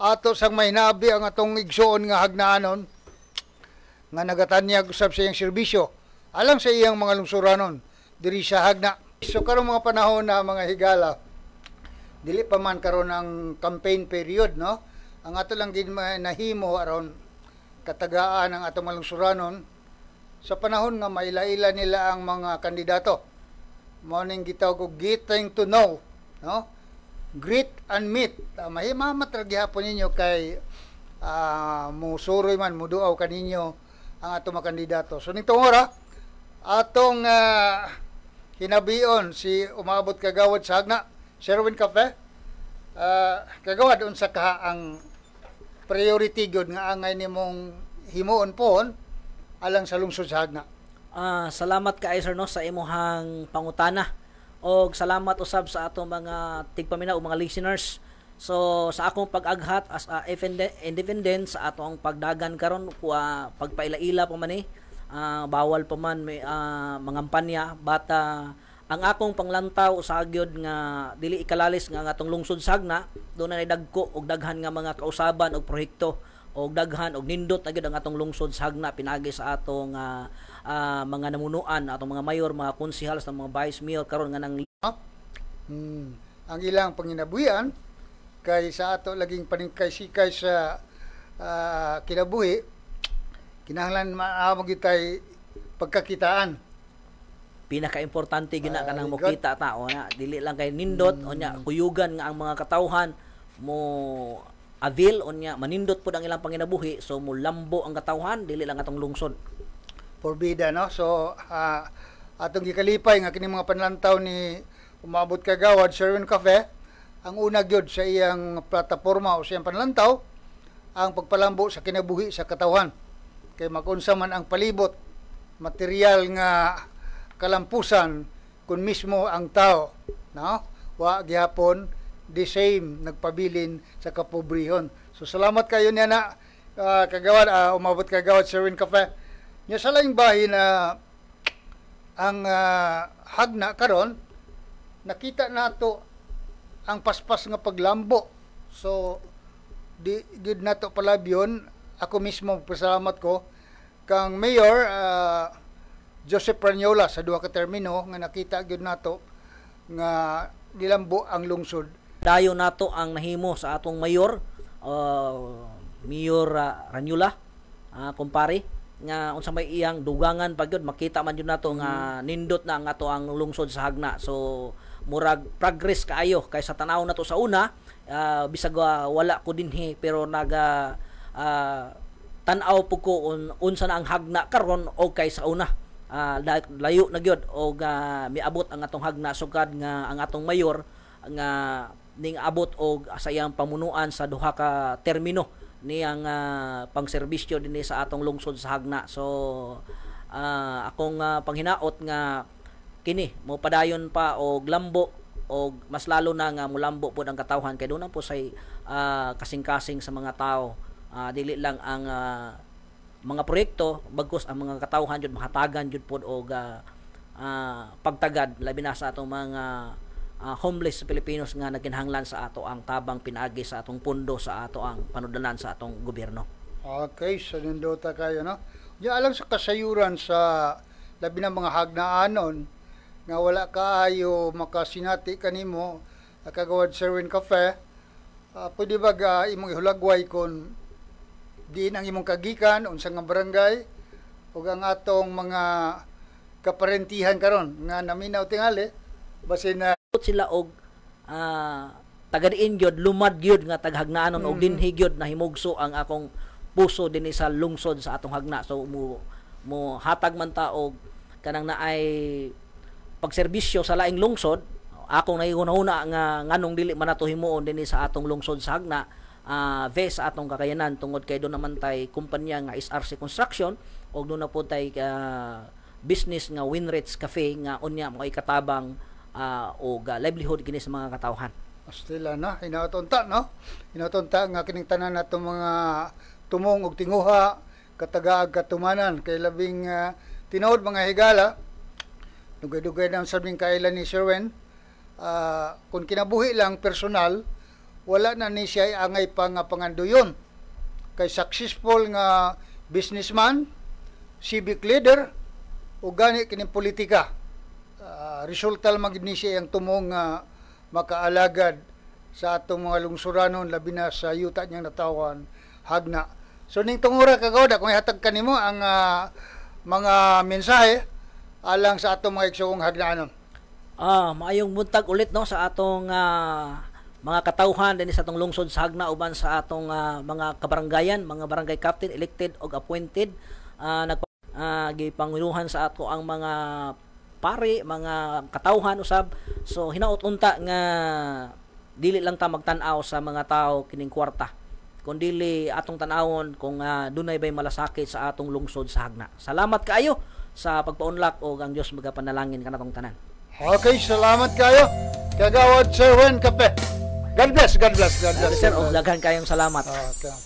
Ato sang mahinabi ang atong igsuon nga hagnaanon nga nagatanyag usab sa iyang serbisyo alang sa iyang mga lungsuranon diri sa Jagna. So karong mga panahon na, mga higala, dili pa man karon ang campaign period, no? Ang ato lang gid nahimo aron katagaan ang atong mga lungsuranon sa panahon nga maila-ila nila ang mga kandidato. Mao ning gitawag og getting to know, no? Greet and meet. Mahimamat ra gihapon ninyo kay musuroy man, muduaw kaninyo ang atong mga kandidato. So ning ora atong hinabion si umabot kagawad sa Jagna, Sherwin Cafe. Kagawad, unsa ka ang priority gyud nga angay nimong himuon pohon alang sa lungsod sa Jagna? Salamat kaayo, sir, no, sa imuhang pangutana. Og salamat usab sa atong mga tigpaminaw o mga listeners. So sa akong pag-aghat as a independent sa atong pagdagan karon, kuha pagpaila-ila pa man ni, bawal pa man may mangampanya, bata ang akong panglantaw sa gyud nga dili ikalalis nga ang atong lungsod sa Jagna doon na dagko og daghan nga mga kausaban og proyekto og daghan og nindot na gyud ang atong lungsod sa Jagna pinagi sa atong mga namunuan, atong mga mayor, mga konsehal, sa mga vice mayor karon nga nang Ang ilang panginabuhian kay sa ato laging paningkay-sikay sa kinabuhi, kinahanglan maamo gitay pagkakitaan. Pinaka-importante gina kanang Very good. Mokita ta o na dili lang kay nindot, unya kuyugan nga ang mga katawhan mo avail, unya manindot pud ang ilang panginabuhi, so mulambo ang katawhan, dili lang atong lungsod. Porbida, no? So atong gikalipay nga kini mga panlantaw ni umabot kagawad Sherwin Cafe, ang una gyud sa iyang plataporma o sa iyang panlantaw ang pagpalambo sa kinabuhi sa katawhan, kay magunsa man ang palibot material nga kalampusan kung mismo ang tao, no, wa gihapon the same nagpabilin sa kapobrehon. So salamat kayo niya na kagawad, umabot kagawad Sherwin Cafe. Nya sa laing bahin na ang Jagna karon, nakita nato ang paspas nga paglambo. So di gid nato palabyon. Ako mismo, pasalamat ko kang Mayor Joseph Rañola sa duha ka termino nga nakita gyud nato nga nilambo ang lungsod. Dayo nato ang nahimo sa atong mayor, Mayor Rañola, kumpare, nga unsa may iyang dugangan pa gyud, makita man jud nato nga nindot na ang ato ang lungsod sa Jagna. So murag progress kaayo kay sa tanaw nato sa una, bisag wala ko dinhi, pero naga tan-aw po ko unsa na ang Jagna karon og kay sa una. Layo na gyud og miabot ang atong Jagna sukad nga ang atong mayor nga ning abot og sa iyang pamunuan sa duha ka termino niyang pangserbisyo dinhi sa atong lungsod sa Jagna. So akong panghinaot nga kini mo padayon pa og lambo og mas lalo na nga mulambo pod ang katawhan kay doon po say kasing-kasing sa mga tao. Dili lang ang mga proyekto, bagkus ang mga katawhan jud mahatagan jud pod og pagtagad, labi na sa atong mga homeless Pilipinos nga nagkinahanglan sa ato ang tabang pinaagi sa atong pundo sa ato ang panudlanan sa atong gobyerno. Okay, sa nindota kayo, no? Ya, alang sa kasayuran sa labi na mga hagnaanon nga wala kaayo makasinati kanimo, kagawad Sherwin Cafe, pwede ba ga imong ihulagway kung diin ang imong kagikan, unsa nga barangay, ug ang atong mga kaparentihan karon nga naminaw tingali basin na sila og taga diin gyud, lumad gyud nga taghagnaanon og dinhi gyud nahimugso ang akong puso dinhi sa lungsod sa atong Jagna. So mo mo hatag man ta og kanang naay pagserbisyo sa laing lungsod, akong nahihuna-huna nga nganong dili man nato himuon dinhi sa atong lungsod sa Jagna ve sa atong kakayanan, tungod kay doon naman tay kumpanya nga SRC Construction og doon na po tay business nga Winrich Cafe nga unya mo katabang og livelihood kini sa mga katawhan. Astila na, hinaot unta, no? Hinaot unta nga kining tanan nato mga tumong og tinguha, katagaag katumanan, kay labing tinuod, mga higala, dugay-dugay na sabing kailan ni Sherwin, kung kinabuhi lang personal, Wala na ni siya angay pa nga panganduyon. Kay successful nga businessman, civic leader, ug gani kining politika. Resulta man gid ni siya ang tumong nga makaalagad sa atong mga lungsuranon, labi na sa yuta niyang natawan, Jagna. So ning tungura, Kagawad, kung ihatag kanimo ang mga mensahe alang sa atong mga igsuong Hagnaanon. Maayong buntag ulit, no, sa atong mga katawhan dinhi sa atong lungsod sa Jagna uban sa atong mga kabaranggayan, mga barangay captain elected og appointed. Nag gipanguluhan sa ato ang mga pare, mga katawhan usab. So hinaot unta nga dili lang ta magtan-aw sa mga tao kining kwarta, kundili atong tan-awon kung dunay bay malasakit sa atong lungsod sa Jagna. Salamat kaayo sa pagpaunlak og ang Dios magapanalangin kanatong tanan. Okay, salamat kayo, Kagawad Sherwin Kape. God bless, God bless, God bless. Sir, og daghan kayong salamat. Okay.